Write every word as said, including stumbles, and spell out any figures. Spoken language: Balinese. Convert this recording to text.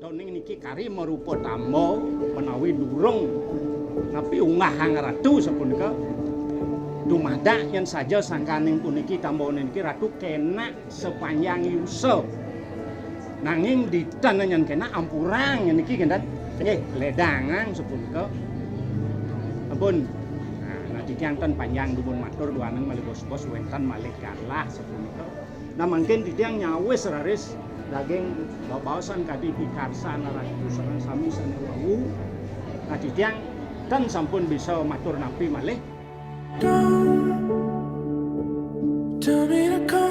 Ning niki kari marupa tamba menawi durung napi unggahang ratu sapunika. Dumadak yen saja sangkaning puniki tamba niki ratu kenak sepanjang yusa. Nanging ditan nyen kenak ampurang niki kinten. Nggih, ledangang sapunika. Ampun. Nah, nah titiang ten panjang dumun matur duaneng malih bos-bos wenten malih galah sapunika. Nah, mangkin titiang nyawis raris daging babaosan kadi pikarsan ratu sareng sami sane wau. Nah, titiang ten sampun bisa matur napi malih. Don't tell me to come